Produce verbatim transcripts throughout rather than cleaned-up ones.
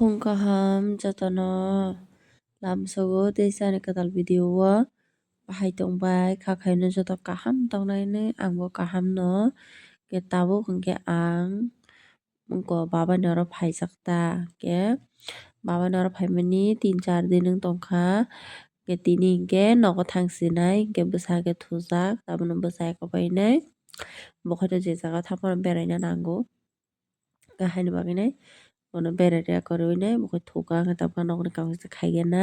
Phung kaham jotono lamsogo tei chani kwtal video o bahai tongbai kha khaino joto kaham tongnai hinwi angbo kaham no khe tabuk hinkhe ang wngkha baba ni oro phaijak ta khe baba ni oro phaimani tin char din wng tongkha khe tini hinkhe nogo thang sinai hinkhe bwsa khe thujak tabukno bwsa eko painai bo khe je jaga thangmani beraina nango. Haini bagwi nai bono berai rwya kwrwi nai bo khe thuka wngkha tabukhe nokni kok kisa khaigena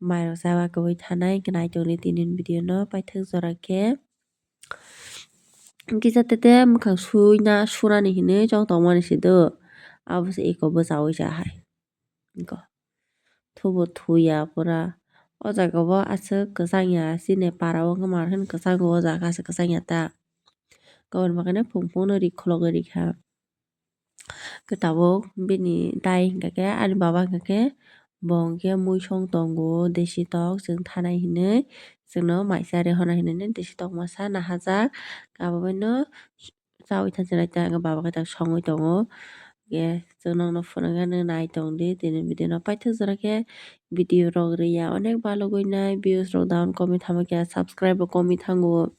mairok chabai kwbwi thanai hwnkhe naitokni tini video no paithak jora khe kisa tete mwkhang suina sunani hinwi chong tongmani se do abo se eko bwchaui sa hai. Thubo thuya pura. O jaga o aswk kwchang ya, chini para o wngkha mar hwn kwchang o jaga aswk kwchang ya ta. Aboni bagwi no phung phung no ri khulogwi rikha. Khe tabuk bini dai hinkha khe ani baba hinkha khe bo hinkhe mui song tongo desi tok chwng thanai hinwi chwngno mai cha rihornai hinwi desi tok masa nahajak. Abo bai no chaui thang chinai ta baba khe ta songwi tongo. Khe chwng nokno phunukya nai tongdi tini video no paithak jora khe video rok riya onek balugwi nai views rok down komwi tamo khe subscribe bo komwi thango.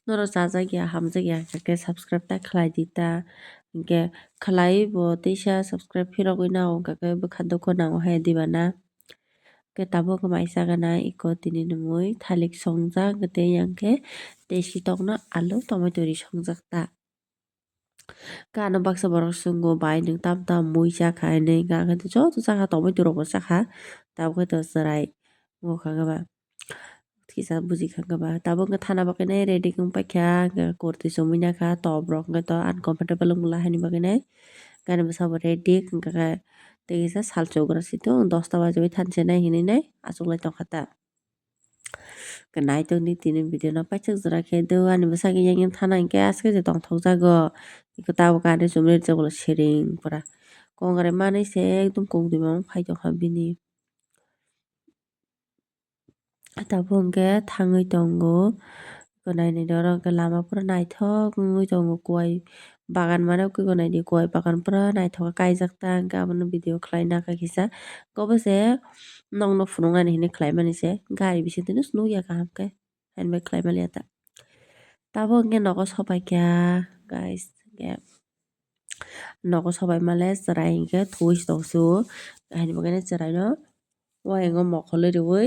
Norok chajak ya hamjak ya hinkha khe subscribe ta khlai di ta hinkhe khlai bo teisa subscribe phirogwi nao hinkha khe bwkha dukhu nango hai diba na. Khe tabuk mai chaga nai eko tini ni mui thalik songjak tei yang khe tei sitokno alu tomato ri songjak ta. Khe ano baksa borok swngo bai nwng tam tam mui chakha hinwi hwnkha khe joto chakha tomato rokbo chakha tabuk khe to chwrai wngkha khe ba kisa buji kha khe ba tabuk wngkha thana bagwi nai ready wng paikha hwnkhe kurti chumui nakha top rok hwnkhe to uncomfortable wng bwla haini bagwi nai gana bwsa bo ready wngkha khe tei kisa sal chugra sitwng dosta bajiwi thanse nai hinwi nai achuklai tongkha ta. Khe naitokni tini video no paithak jora khe do ani bwsakhe yang yang thana hinkhe aske je tongthok jago. Eko tabuk ani chumui rijak ulo siring pura kongrai manwi se ekdom kok dui mamung phai tongkha bini. Tabuk hinkhe thangwi tongo. Eko nainai oro hinkhe lama pura naithok wngwi tongo kuai bagan mane eko naidi kuai bagan pura naithok khe kaijak ta hinkhe abono video khlai nakha kisa. Obo se nokno phunuknani hinwi khlaimani se gari bisingtwi nukya kaham khe. Haini bai khlai maliya ta. Tabuk hinkhe nogo sopaikha guys hinkhe. Nogo sopai male chwrai hinkhe thuwi se tongsu. Haini bagwi chwraino uayango mokolwi riwi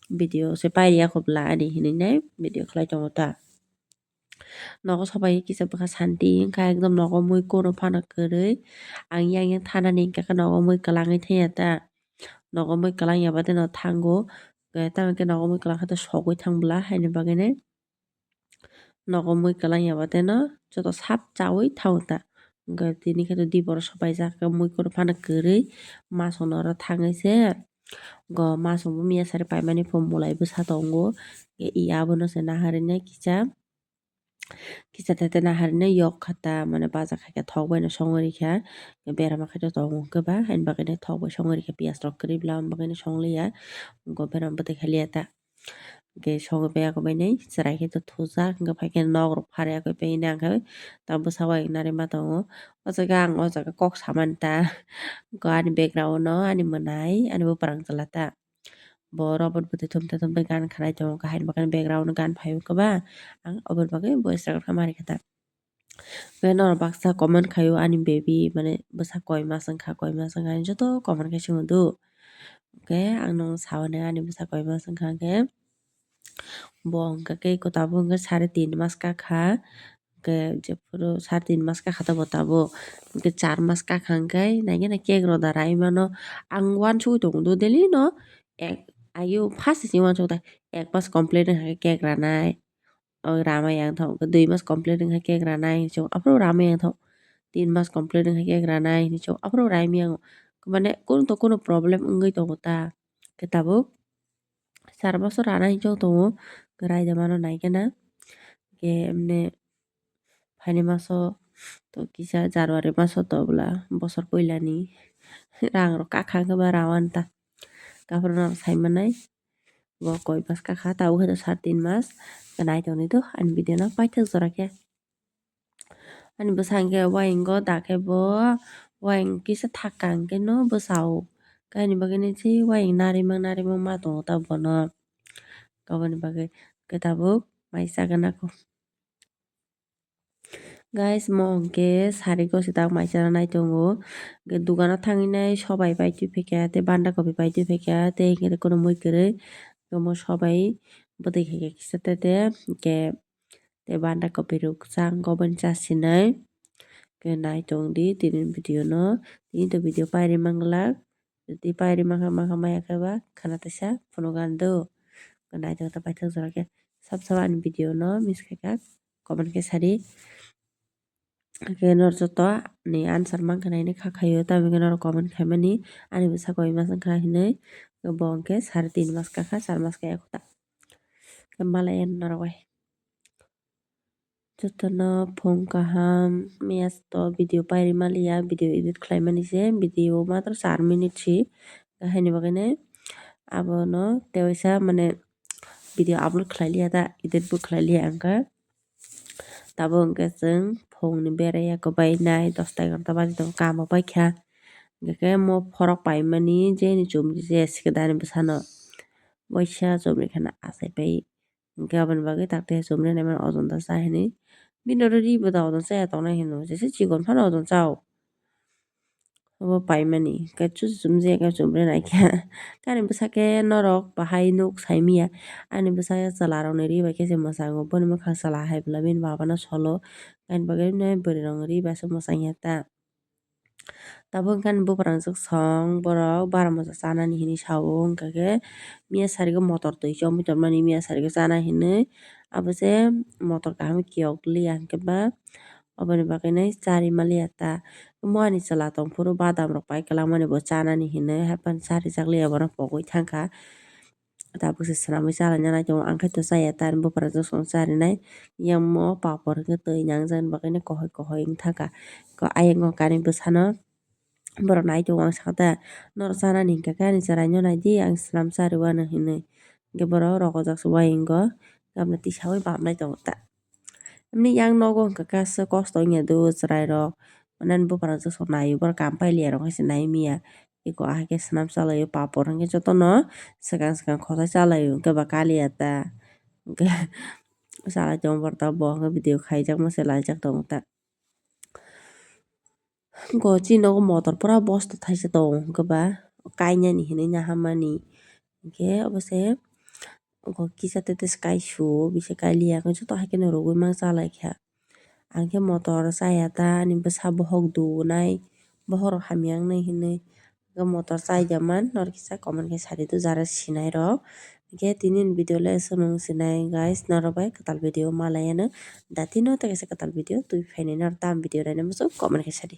video se pairiya khobla ani hinwi nai video khlai tongo ta. Nogo sopai kisa bwkha santi wngkha ekdom nogo mui kono phano kwrwi. Ang yang yang thanani hinkhe nogo mui kwlangwi thangya ta. Nogo mui kwlangya baade no thango. Tamo khe nogo mui kwlangkha sogwi thang bwla haini bagwi nai. Nogo mui kwlangya baade no joto sap chaui thango ta. Hinkhe tini khe to di borok sopaijak mui kono phano kwrwi masongno oro thangwi se. Go masongbo miya sari paimani pho mulai bwsa tongo. Abono se naharwi nai kisa. Kisa tete naharwi nai yok kha ta mane baja khaikhe thok baino songwi rikha. Berama khe to tongo hinkhe ba haini bagwi nai thok bai songwi rikha piyaj rok kwrwi bwla aboni bagwi nai songliya. Go berama bwtwi khailiya ta. Hinkhe sogwi pai ya khe bai nai chwrai khe to thujak hinkhe pai khe nok rok phar ya khe pai nai ang khe ta bwsa bai nari ma tongo. O jaga ang o jaga kok samani ta. Ani background o ani mwnai ani bwprang chwla ta. Bo robot bwtwi thum thum thum gan khanai tongo kahini bagwi background o gan phai o khe ba ang oboni bagwi voice record khe mari kha ta. Norok baksa comment khaio ani baby mane bwsa koi mas wngkha koi mas wngkha hinwi joto comment khe swngo do. Hwnkhe ang no sao nai ani bwsa koi mas wngkha hwnkhe bo hwnkha khe eko tabuk hwnkhe sare tin mas kakha hwnkhe jephuru sare tin mas kakha ta bo tabuk hwnkhe char mas kakha hwnkhe naikhe nai cake rw da rai mano ang uansugwi tongo do daily no ek ayo first se uansuk ta ek mas complete wngkha khe cake ranai. O ramai ang thok dui mas complete wngkha cake ranai hinwi chuk aphuru ramai ang thok tin mas complete wngkha cake ranai hinwi chuk aphuru raimai ang mane kunu to kunu problem wngwi tongo ta khe tabuk char maso ranai hinwi chuk tongo raida mano naikhe na khe emne phaini maso to kisa January maso to bwla bosor puilani rang rok kakha khe ba rawan ta aphuru no sai manai. Bo koi mas kakha tabuk khe to sar tin mas nai tongdi to ani video no paithak jora khe. Ani bwsa hinkhe uaingo da khe bo wayang kisa thaka hwnkhe no bwsao. Kaini bagwi nai se wayang narimang narimang ma tongo ta bono. Aboni bagwi khe tabuk mai chagana kho. Guys, mo hwnkhe sari gosi tak mai chana nai tongo. Hwnkhe dukano thangwi nai sobai pai twi phaikha, tei banda kopi pai twi phaikha, tei hwnkhe kheno mui kwrwi. Hwnkhe mo sobai bwtwi khaikha kisa tete, hwnkhe tei banda kopi rwksa hwnkhe oboni chasinai. Hwnkhe nai tongdi tini video no, tini to video pairi manglak. Jodi pairi mankha mankha maya khe ba khana teisa phunukgwi do. Naithok ta paithak jora khe sab sab ani video no miss khaikha comment khe sadi. Hwnkhe nor joto ni answer mankha nai hinwi kha khaio, tamokhe norok comment khaimani ani bwsa koi masa wngkha hinwi bo hwnkhe sari tin mas kakha, char mas kaya kho ta. Malai norok bai. Jotono phung kaham, miya to video pairi maliya, video edit khlaimani se, video matro char minute si, haini bagwi nai abono tewaisa mane video upload khlai liya ta, edit bo khlai liya ang khe. Tabuk hwnkhe chwng phungni berai ya kwbai nai, dosta egarota baji tongo, kamo paikha, hwnkhe mo phorok paimani jeni chumri je sikhe dani bwsano, waisa chumri kheno achai pai. Hwnkhe aboni bagwi takte chumri naimani ojon da cha hinwi. Bini oro ri bo da ojon chaya tongnai hino. Jesa chikon phano ojon chao. Obo paimani. Hwnkhe chuchumjaya khe chumri naikhe. Khe ani bwsakhe norok bahai nuk saimanya. Ani bwsa chwlarokni ri bai khe se mwchango. Boni mwkhang chwla hai bwla bini babano solo. Ani bagwi bwrwirokni ri bai se mwchangya ta. Tabuk hwnkhe ani buprangjwk song borok bara moso chanani hinwi sao, hwnkha khe miya sarigo motor twi chomwi tongmani miya sarigo chana hinwi abo se motor kaham kiyok liya hwnkhe ba oboni bagwi nai chari maliya ta. Omo ani chwla tongphuru badam rok pai kwlangmani bo chanani hinwi haiphano charijak liya bono pogwi thangkha. Tabuk se swnamwi chalaina nai tongo, ang khe to chaya ta, ani buprangjwk song charinai. Yang mo papor hwnkhe twi nangjaknai bagwi nai kohoi kohoi wng thangkha. Ko ayang o kani bwsano borok nai tongo, ang sakha ta, norok chanani hinkha khe ani chwraino nai di, ang swnam chariwano hinwi. Hwnkhe borok rokojak se uayingo, gabna tisaui bamlai tongo ta. Bini yang nogo hwnkha khe aswk kosto wngya do chwrairok, mane ani buprangjwk song naio, borok kam pailiya rok hai se nai manya. Eko ahai khe swnam chalaio, papor hwnkhe jotono swkang swkang khochai chalaio, hwnkhe ba kaliya ta. Hwnkhe chalai tongo borok ta, bo hwnkhe video khaijakma se laijak tongo ta. Go chini nogo motor pura bosta thaisa tongo, hwnkhe ba kainani hinwi naharmani. Hwnkhe obo se go kisa tete se kai su-o, bisi kai liya, hwnkhe joto hai kheno rwgwi mang chalaikha. Ang khe motor chaya ta, ani bwsa bohok dunai, bohok rok hamya wngnai hinwi. Hwnkhe motor chaya man, norok kisa comment khe sadi do jara sinai rok. Hwnkhe tini ni video le aswk no wng sinai guys, norok bai kwtal video malai ano. Datino tei kaisa kwtal video twi phainai, norok tam video naina muchung comment khe sadi.